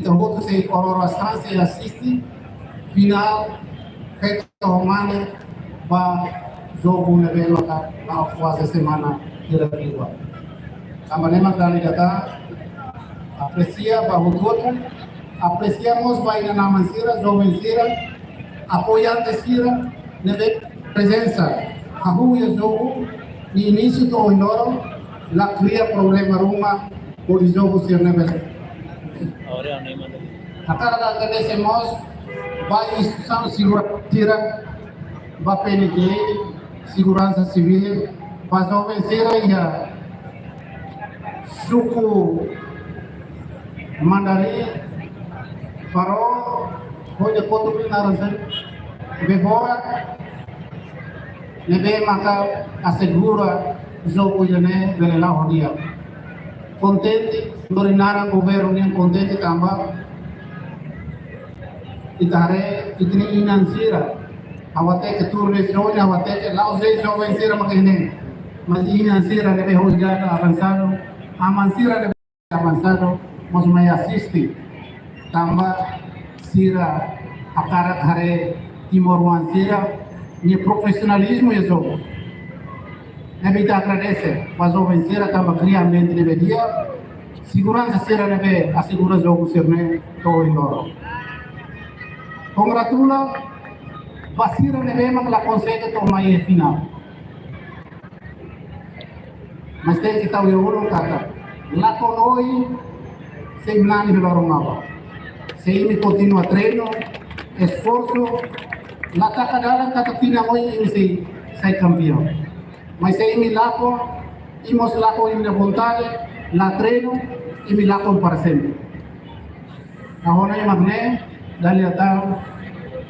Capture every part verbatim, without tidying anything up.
ita hotu sei oras-oras sei asiste finál feto ho mane ba jogu ne'ebé maka la'o kuaze semana hira liu. Tanba ne'e mak dala ida ita apresia ba hotu-hotu, apresia mós ba inan-aman sira, joven sira, apoiante sira ne'ebé prezensa hahú iha jogu, iha inísiu to'o ohin loron, la kria problema ruma hodi jogu sira ne'ebé. Hakarak agradese mós ba instituisaun seguransa sira, ba P N T L, Seguransa Sivíl, ba joven sira iha suku Mandarin, Farol, hodi kotuk naran sira, Bebora, ne'ebé maka asegura jogu ida-ne'e bele la'o ho di'ak. Kontente, lori naran governu nian kontente tanba ita haree ita-nia inan sira, ha'u hateke tuur ne'e, sira-ne'e ha'u hateke la'ós de'it joven sira mak iha ne'e, mas inan sira ne'ebé ho idade avansadu, aman sira ne'ebé avansadu mós mai asiste. Tanba sira hakarak haree timoroan sira-nia profisionalizmu iha jogu. Ne'ebé ita agradese ba joven sira tanba kria ambiente ne'ebé di'ak, seguransa sira ne'ebé asegura jogu sira-ne'e to'o ohin loron. Kongratula ba sira ne'ebé mak la konsege to'o mai iha finál. Mas tenke tau iha ulun katak, lakon oin sei manán iha loron aban. Se imi kontinua treinu, esforsu, la taka dalan katak tinan oin imi sei sai kampiaun. Mas se imi lakon, imi mós lakon imi-nia vontade, la treinu, imi lakon para sempre. Ha'u hanoin mak ne'e, dala ida tan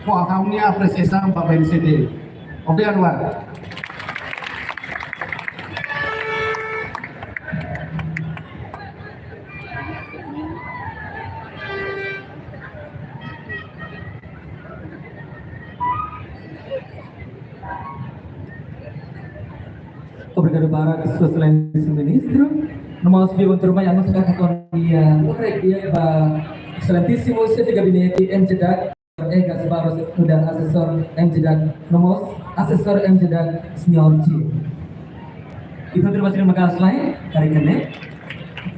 fó ha'u-nia apresiasaun ba B N C T. Obrigadu barak. Obrigadu barak, Sua Exelénsia Ministru. No mós biban tuirmai, ha'u mós hakarak hato'o iha, hakarak iha ba Exelentísimu Xefe Gabinete M J DAC, Egas Barros, nu'udar Asesór M J DAC, no mós Asesór M J DAC, Señór Chief. Ita terima kasih, makasih lae, karik ne'e.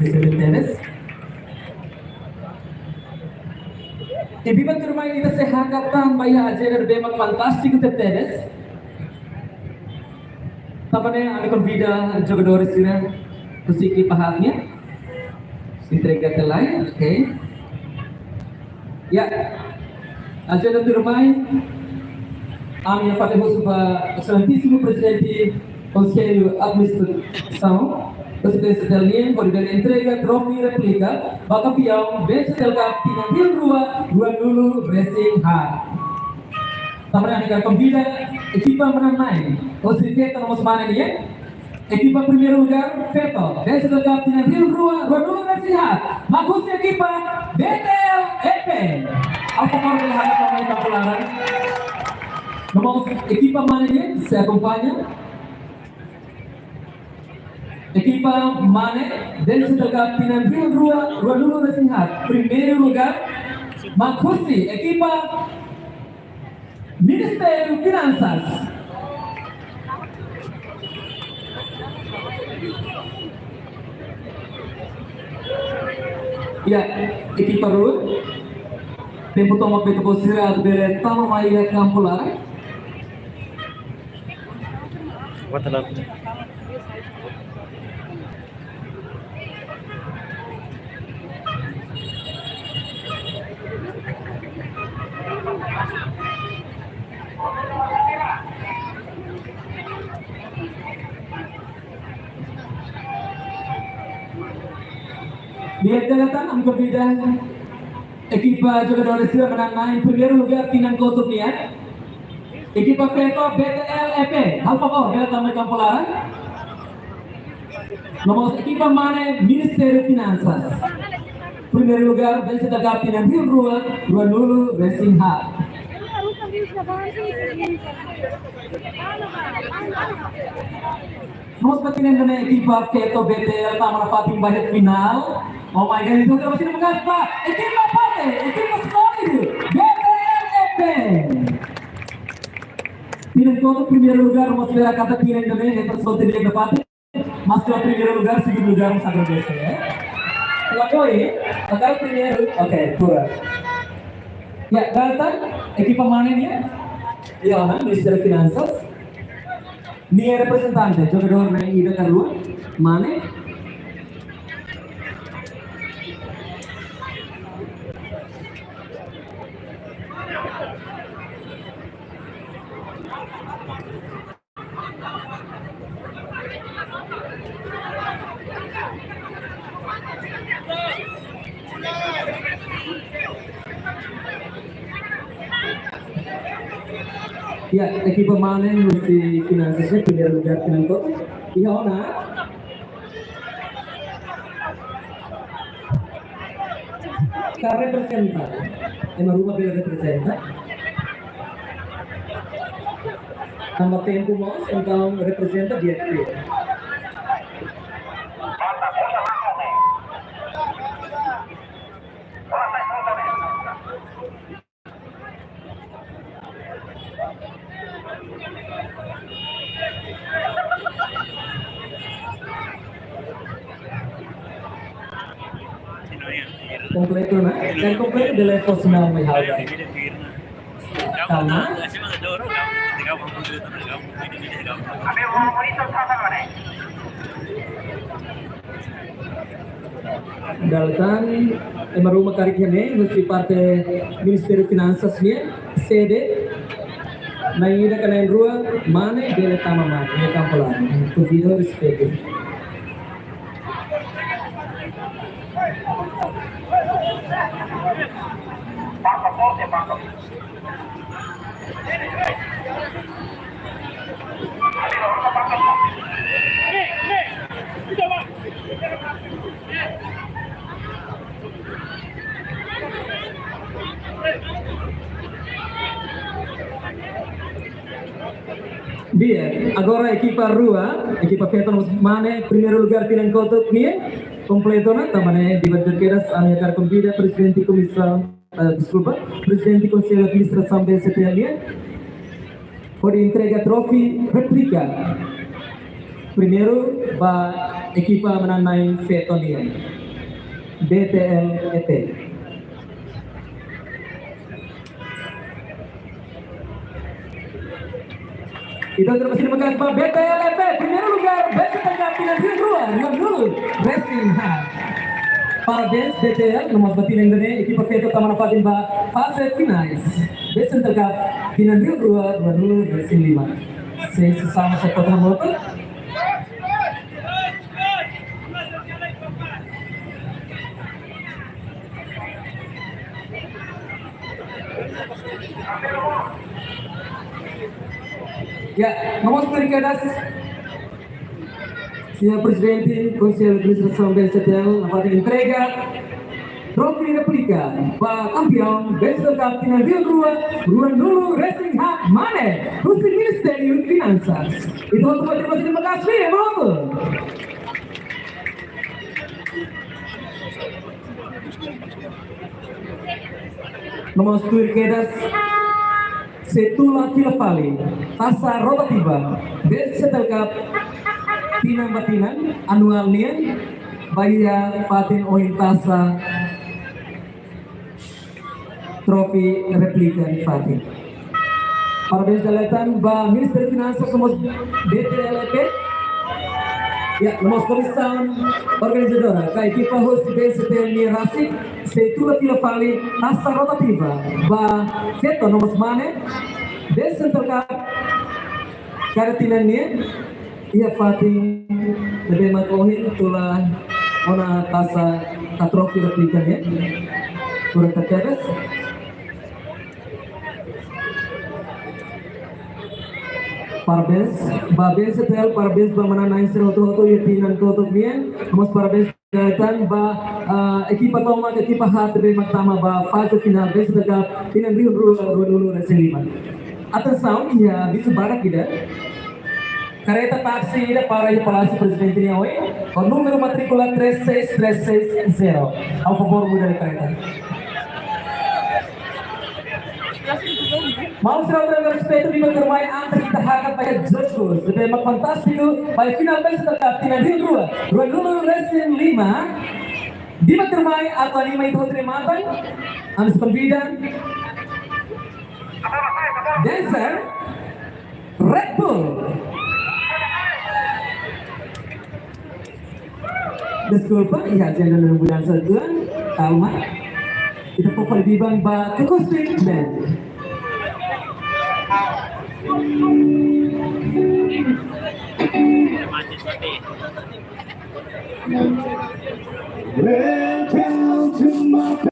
Terima kasih. Ita biban tuirmai, ita sei hakat tan ba iha ajenda ne'ebé mak fantástiku tebetebes. Tanba ne'e ami konvida jogadór sira husik ekipa haat nian. Entrega tiha lai, oke. Ya. Ajenda tuirmai, ami nafatin husu ba Exelentísimu Prezidente Konsellu Administrasaun, Prezidente Daniel, hodi bele entrega trofe réplika ba kampiaun B C T L Cup tinan rihun rua, ruanulu resin haat. Tanba ne'e ami hakarak konvida ekipa manán-na'in, husi feto no mós mane nian. Ekipa primeiru lugar, feto, B C T L Cup tinan rihun rua, ruanulu resin haat, mak husi ekipa B T L E P. Ha'u favór bele haree ba mai kampu laran. No mós ekipa mane nian sei akompaña. Ekipa mane, B C T L Cup tinan rihun rua, ruanulu resin haat, primeiru lugar, mak husi ekipa Ministériu Finansas. Ya, ekipa rua. Tempu tomak ba ita-boot sira atu bele tama mai iha kampu laran. Di'ak, dala ida tan ami konvida ekipa jogadór sira manán-na'in primeiru lugar tinan kotuk nian. Ekipa feto B T L E P, ha'u favór bele tama mai kampu laran. No mós ekipa mane Ministériu Finansas. Primeiru lugar, B C T L Cup tinan rihun rua, ruanulu resin haat. Mós ba tinan ida-ne'e ekipa feto B T L tama nafatin ba iha finál. Oh my God, ita terima kasih, terima kasih ba ekipa primeiru lugar, mós espera katak tinan ida-ne'e hetan sorte di'ak nafatin. Mas kalau primeiru lugar, segundu lugar, mós agradese, ya. Lakohi, agora primeiru, oke, pura. Ya, dala ida tan, ekipa mane nian? Ya, ona, Ministériu Finansas. Nia reprezentante, jogadór na'in ida ka rua, mane? Ya, ekipa mane husi Finansas, primeiru lugar tinan kotuk. Iha ona. Ka reprezenta. Ema ruma bele reprezenta. Tanba tempu mós, entaun reprezenta di'ak. Kompletu, né? Kan kompletu de level final mai hal. Karena Dala ida tan, ema ruma karik iha ne'e, husi parte Ministériu Finansas nian, sede, na'in ida ka na'in rua, mane, bele tama mane, iha kampu laran. Konvida, respeitu. Di'ak, agora ekipa rua, ekipa feto no mane, primeiru lugar tinan kotuk nian, kompletu ona, tanba ne'e, di'ak, di'ak kedas, ami hakarak konvida Prezidente Komisaun, eh, deskulpa, Prezidente Konsellu Administrasaun B C T L nian, hodi entrega trofe réplika. Primeiru, ba ekipa manán-na'in feto nian, B T L E T. Entaun, terima kasih, terima kasih ba B T L E T, primeiru lugar, B C T K tinan rihun rua, ruanulu-resin-haat. Parabéns, B T L, no mós ba tinan ida-ne'e, ekipa feto tama nafatin ba faze finais. B C T K tinan rihun rua, ruanulu-resin lima. Sei susah masa kota motor. Ya, no mós tuir kedas, Señór Prezidente Konsellu Administrasaun B C T L, nafatin entrega trofe réplika ba kampiaun B C T L Cup tinan rihun rua, ruanulu-resin-haat mane, husi Ministériu Finansas. Entaun, terima kasih, terima kasih, maun. No mós tuir kedas, sei tula fila fali taza rotativa B C T L Cup tinan ba tinan anuál nian, ba iha fatin ohin taza trofe réplika nia fatin. Parabéns dala ida tan ba Ministériu Finansas no mós B T L E T. Ya, no mós komisaun organizadora, ka ekipa host B C T L nian rasik, sei tula fila fali taza rotativa ba feto no mós mane, B C T L Cup kada tinan nian, iha fatin ne'ebé mak ohin tula ona taza ka trofe réplika nian. Kurang terkebes. Parabéns ba B C T L, parabéns ba manán-na'in sira hotu-hotu iha tinan kotuk nian. Mós parabéns dala ida tan ba, ah, ekipa tomak, ekipa haat ne'ebé mak tama ba faze finál B C T Cup tinan rihun rua, ruanulu-resin-lima. Atensaun, iha avizu badak ida. Kareta taksi ida para iha Palásiu Prezidente nian oin, ho númeru matríkula três seis três seis zero. Por favór, muda de kareta. Maluk sira, respeitu, biban tuirmai antes ita hakat ba jogu, sebenarnya fantástiku, ba final pesta kaptina Rio Rua, ruanulu resin lima, biban tuirmai atu anima ita hotu rematan, ami sei konvida dancer Red Bull. Deskulpa, iha ajenda ne'e bulan satu, kalma. Ita fó fali biban ba Acoustic Band. Welcome to my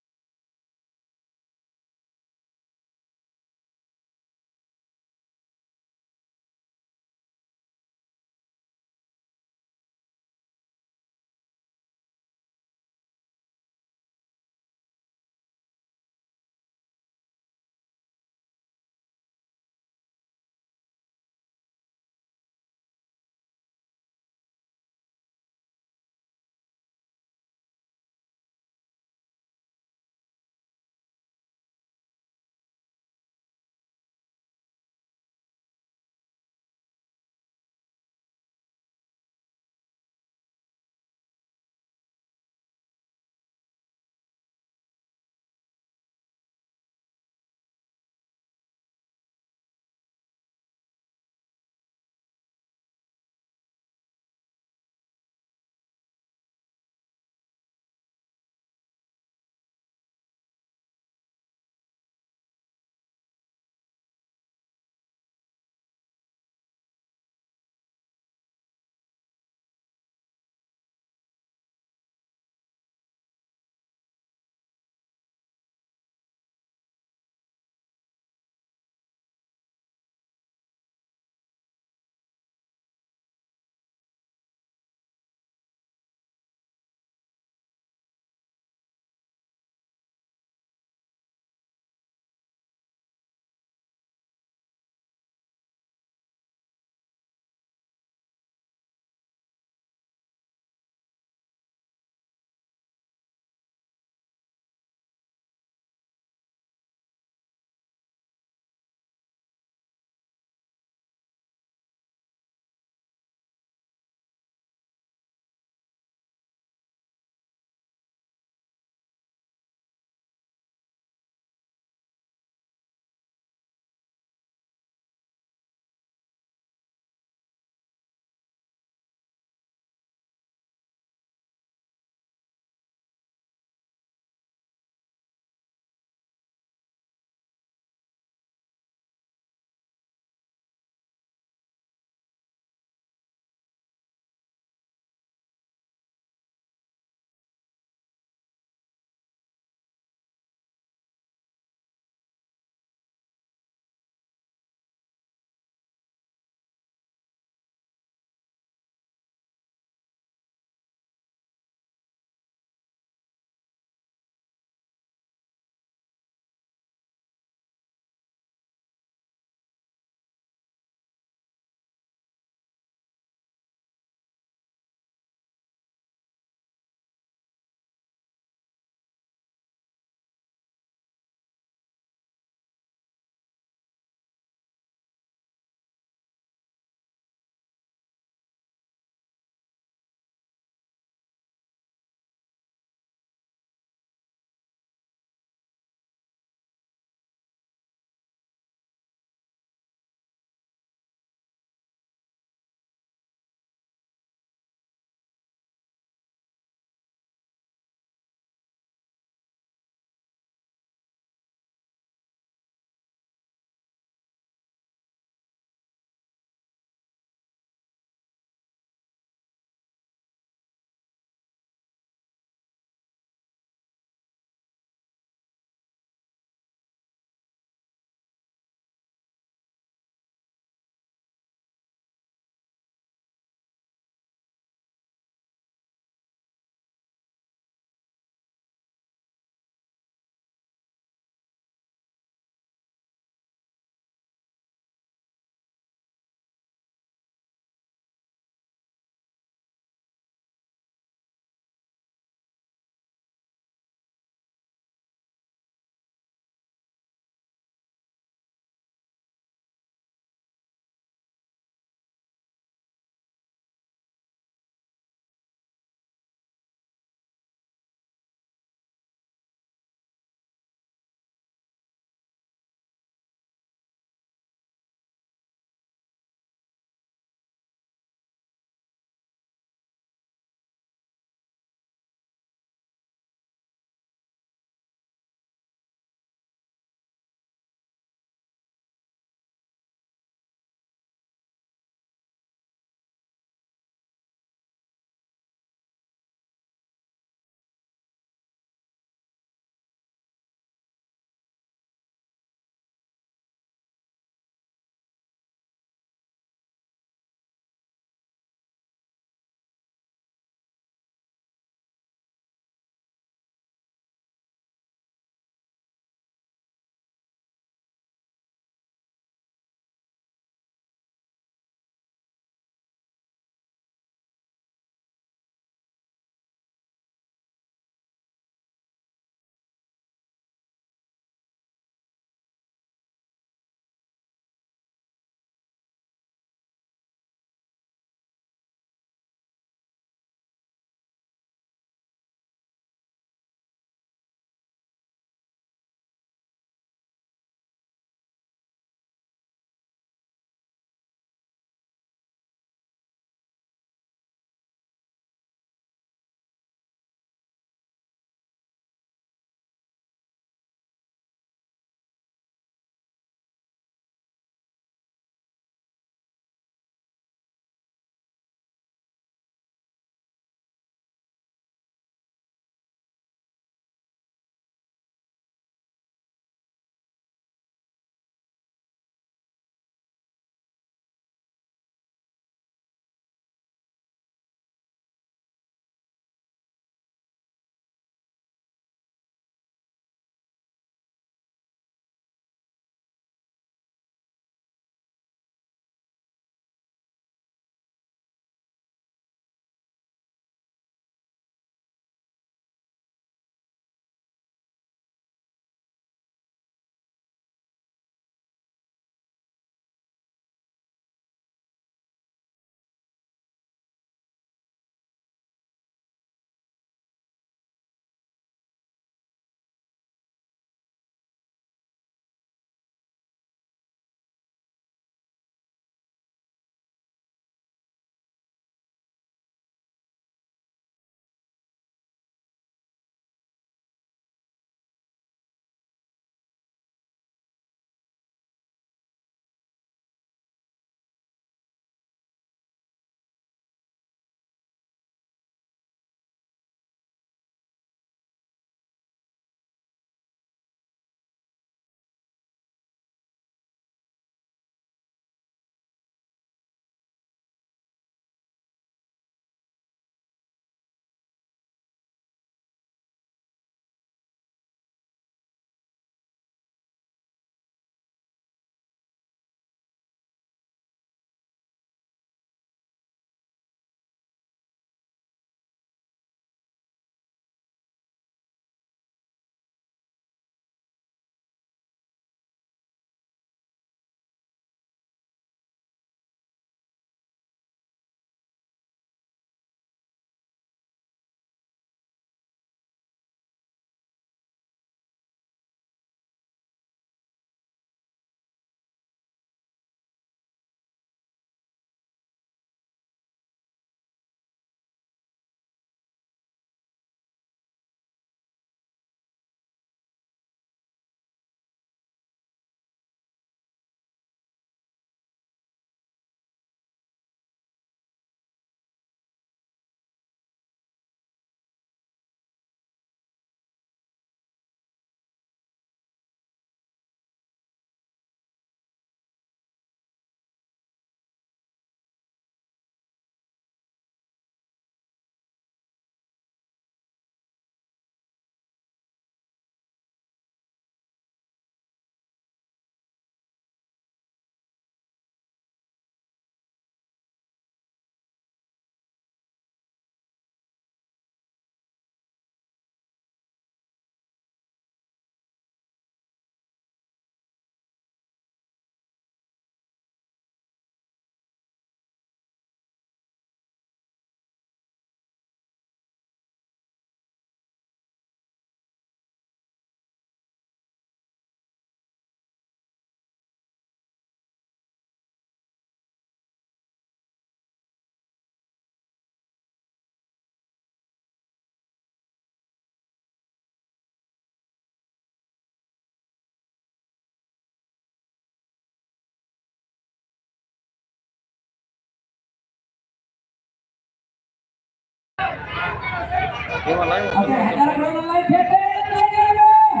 Oke, hakarak rona lai, P T N lagi, lagi.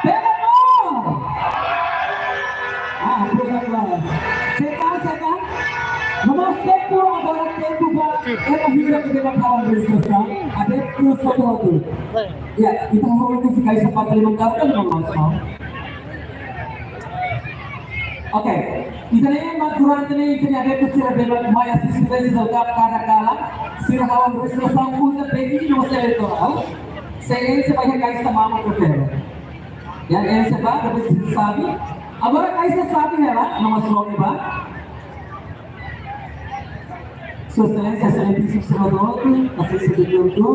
P T N. Ah, bukan lah. Setan, setan. Nomós tempu, agora tempu ba ema hira ke tema kawan dari setan. Ada terus satu waktu. Ya, ita hahú husi kaisa parte lima kali kan nomós, no? Oke, ita-nia ema durante ne'e ita-nia adeptu sira bele mai asiste sira kada kalan, sira halo reservasaun uza B I no sira eleitorál, se enxe ba iha kaisa mamuk ke fera. Ya, enxe ba, depois sira xave. Agora kaisa xave hela, nomós loke ba. Sua Exelénsia, Exelénsia, Sua Exelénsia, Sua Exelénsia,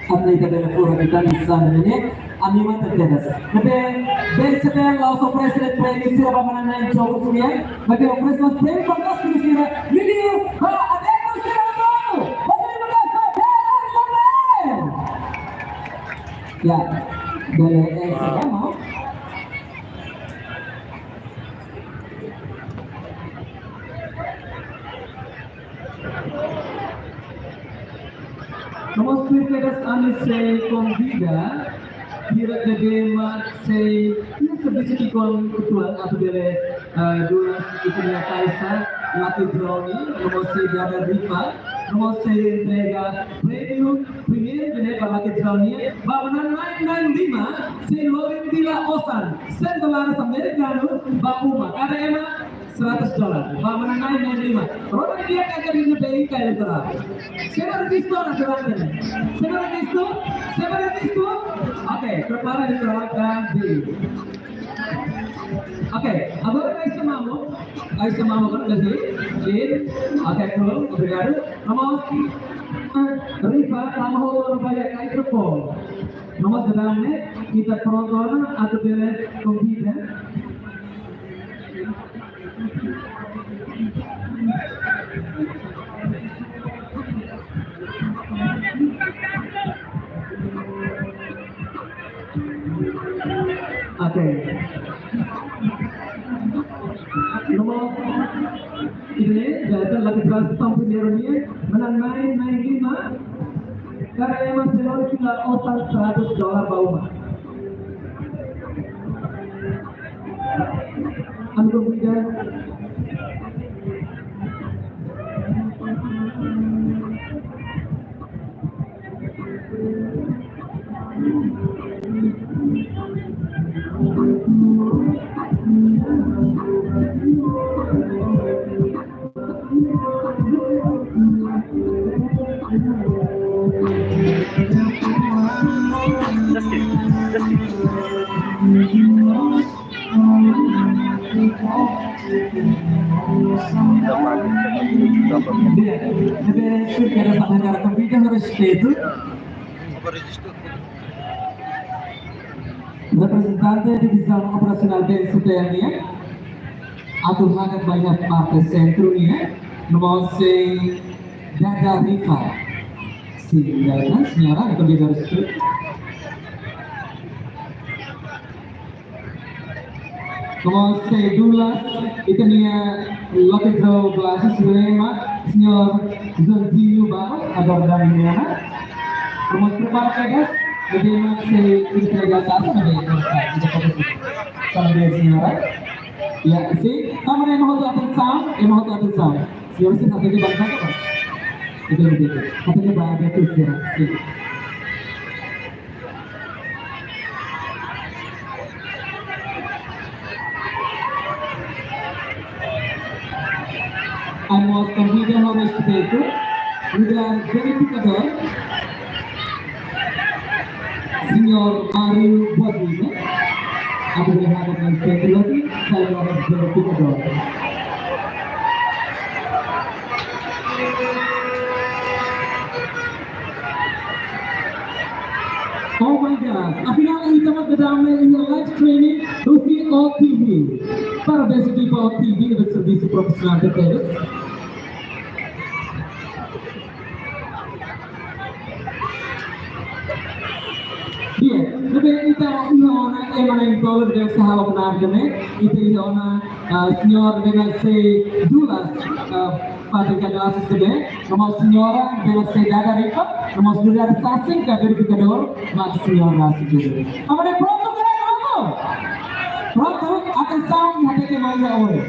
ami ita bele fora kita di sana ini. Ami mantap tegas. Nanti, bele setel, langsung presiden, presiden, sira ba manán-na'in jogu sira. Nanti, presiden, presiden, fantástico sira. Liu, ba, ada yang sira dulu. Presiden, presiden, presiden. Ya, bele, eh, sira mau. Nomós tuir kedas ami sei konvida, hira ke ema sei, iha servisu ki'ikoan uitoan atu bele, eh, dulas ita-nia kaisa, lucky draw nian, nomós sei dada rifa, nomós sei entrega prémiu, primeiru ne'e ba lucky draw nian, ba manán-na'in na'in lima, sei lori fila osan, sen dolares amerikanu, ba uma. Kada ema, seratus dolar. Ba manán-na'in na'in lima. Rona dia kaja di B I ka eleitorál. Sira rejistu na durante ne'e. Sira rejistu? Sira rejistu? Oke, prepara di eleitorál dan B I. Oke, agora kaisa mamuk. Kaisa mamuk kan, David? Oke, cool. Obrigadu. Nomós, eh, rifa, tama ho, no vaya, kaisa po. Nomós dadaun ne'e, ita prontu ona, atu bele konvida. Oke. Nomós, ini, data lagi transfer sampai di Indonesia, manán-na'in na'in lima, kada ema sei lori fila osan seratus dolar ba uma. Ami konvida. Just kidding. Just kidding. Di'ak, ita-nia speaker sangat respeitu. Reprezentante Divizaun Operasionál B N C T nian, atu hakat ba iha parte sentru nian, nomós sei dada rifa. Sin, ya kan, señora, atu bele harus. Nomós sei dulas, ita-nia lucky draw glasses, lema, señór Jorginho Barros, agora da menina. Nomós prepara kedas, ita-nia sei entrega taxa, ita fokus. Salam dia, señora. Ya, sin, tama ne'e ema hotu atensaun, ema hotu atensaun. Señora, sin, hati di bangsa apa? Itu, itu. Hati di bangsa, itu, señora. Sin. Ami mós konvida ho respeitu, nu'udar verifikadór, señór Mário Boaventura, atu bele hakat ba sentru lagi, señór verifikadór. Oh my God, afinál ita mak dadaun ne'e iha live streaming husi O T V. Parabéns ba O T V, ne'ebé servisu profisionál tebes. Di'ak, ne'ebé ita iha ona ema na'in-tolu ne'ebé sei halo knaar ne'e, ita iha ona, ah, señór ne'ebé sei dulas, ah, Fatin ka dala sesede, nomós señora, bele sei dada rifa, nomós dura sasin ka verifikadór, mak señora sesede. Kamarada prontu ka lae, prontu? Prontu, atensaun, iha hateke mai iha oin.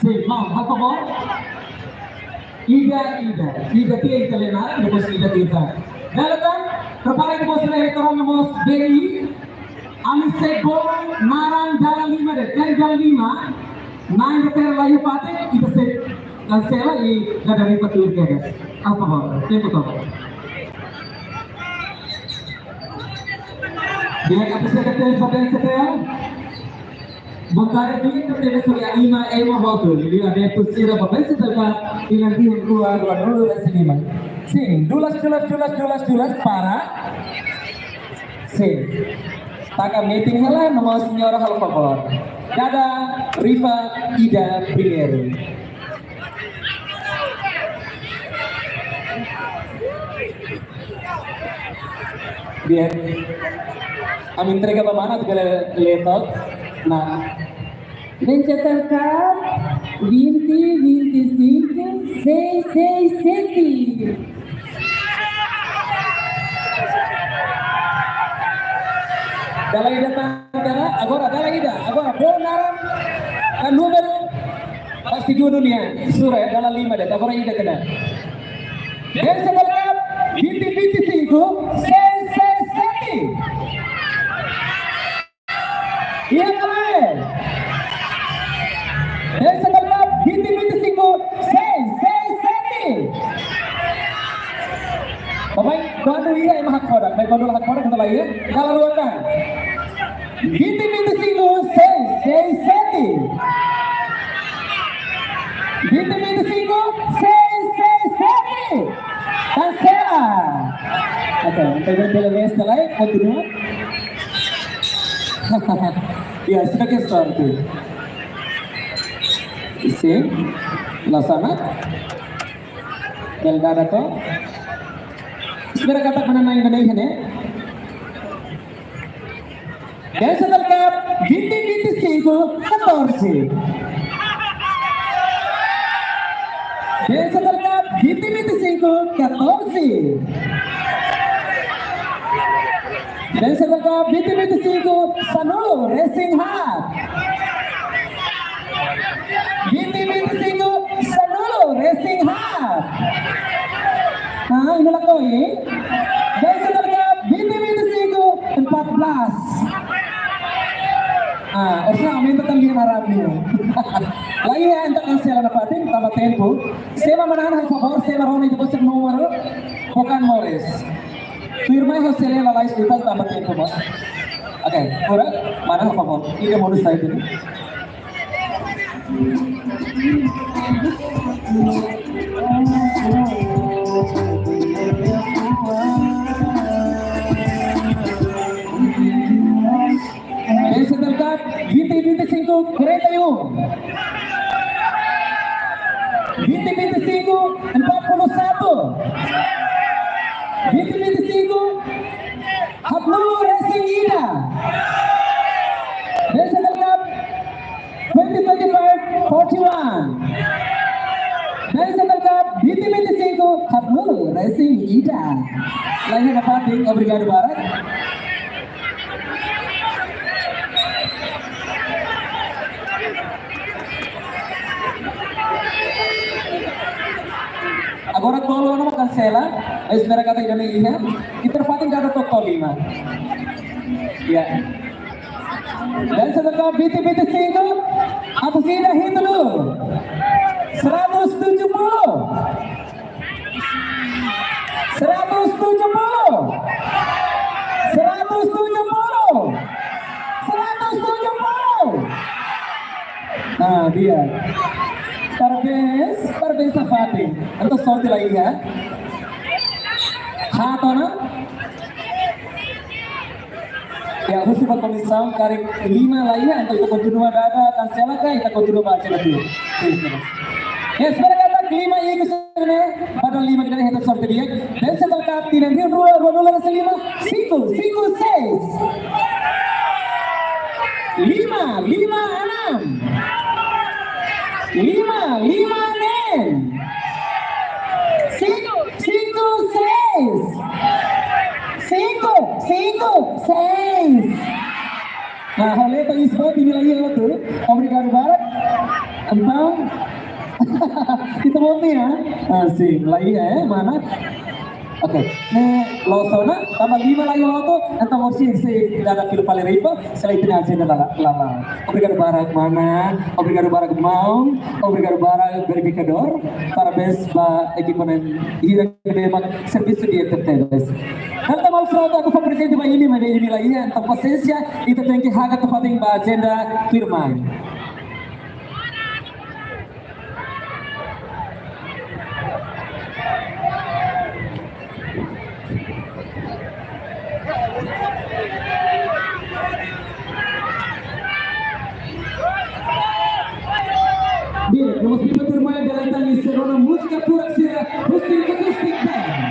Sin, maun, por favór. Ida, ida, ida tiha ita lee naran, depois ida tiha. Dala tan, prepara ita-boot sira eleitór nomós B I, ami sei bolu naran dala lima de'it, dala lima, na'in-rua la iha fatin, ita sei kansela i dada rifa tuir kedas. Por favór, tempu to'o. Di'ak, apresiasi tebes ba B N C T L. Vontade di'ak, tebes soli anima ema hotu. Jadi ada yang pusira ba B N C T L tinan rihun rua ruanulu-resin-lima. Sin, dulas, dulas, dulas, dulas, dulas, para. Sin. Taka metin hela, nomós señora halo favór. Dada rifa ida primeiru. Di'ak. Ami entrega ba mana atu bele lee took. Nah. B N C T L vinte, vinte e cinco, seis seis sete. Dala ida tan, agora dala ida, agora bolu naran ka númeru, pasti dua dunia, sura dala lima de'it, agora ida kedas. B N C T L vinte vinte e cinco, seis seis sete. Iha ka lae? B N C T L vinte vinte e cinco, seis seis sete. Papai, kuandu iha ema hakfodak, mai kuandu la hakfodak, kuandu la iha, dala rua tan. Vinte vinte e cinco, seis seis sete. Vinte vinte e cinco, seis seis sete. Kansela. Oke, entaun bele lee tiha lai, kontinua. Ya, sudah ke sorte. Sin, la hanesan. Bele dada took. Espera katak mana na'in-na'in ne'e. B N C T L vinte vinte e cinco, catorze. B N C T L vinte vinte e cinco, catorze. B N C T L vinte vinte e cinco, sanulu-resin-haat. Vinte vinte e cinco, sanulu-resin-haat. Ah, ini lah kau, eh. B N C T L vinte vinte e cinco, empat belas. Ah, orsida aumenta tan lian naran nian. La iha, entaun kansela nafatin, tanba tempu. Sé mak manán, favór, sé mak rona ita-boot sira-nia númeru, bukan moris. Firma ho sele la lais ita tanba tempu, bos. Oke, ora, mana, favór? Ida modus saya dulu. B N C T L vinte vinte e cinco, quarenta e um. Vinte vinte e cinco, empat puluh satu. Vinte vinte e cinco, haatnulu-resin-ida. B N C T L twenty twenty-five, forty-one. B N C T L vinte vinte e cinco, haatnulu-resin-ida. La iha nafatin, obrigadu barak. Agora tolu ona mak kansela, espera katak ida-ne'e iha. Ita nafatin dada took lima. Ya. B N C T L vinte vinte e cinco, atus ida hitu dulu. Seratus tujuh puluh. Seratus tujuh puluh. Seratus tujuh puluh. Seratus tujuh puluh. Nah, di'ak. Parabéns, parabéns nafatin. Entaun sorte la iha. Haat ona. Ya, husu ba komisaun karik lima la iha, entaun ita kontinua dada, kansela ka, ita kontinua ba acara dulu. Oke, oke. Ya, espera katak lima ikus ne'e, ba dala lima ita hetan sorte di'ak. B N C T L tinan rihun rua ruanulu-resin-lima, cinco cinco seis. Lima lima enam. Lima lima enam. Seis. Nah, halo, itu isbat ini lagi lo tuh. Obrigadu barak. Entaun, ita-boot ne'e, ya? Ah, sin, lagi, eh, mana? Oke, ne'e loos ona, tanba lima lagi loos ona, entaun orsida sei dada fila fali riba, selae ita-nia ajenda la'o, la'o, la'o. Obrigadu barak, mana. Obrigadu barak, maun. Obrigadu barak, verifikadór. Parabéns ba ekipa ne'ebé mak servisu di'ak tebes. Entaun, maun Frota, ha'u fó prezente ba imi, maibé imi laiha, entaun pasiénsia, ita tenke hakat to'o fatin ba ajenda tuirmai. Bien, vamos a primera turma de la Tani Serona, música pura sira, Rustic Acoustic Band.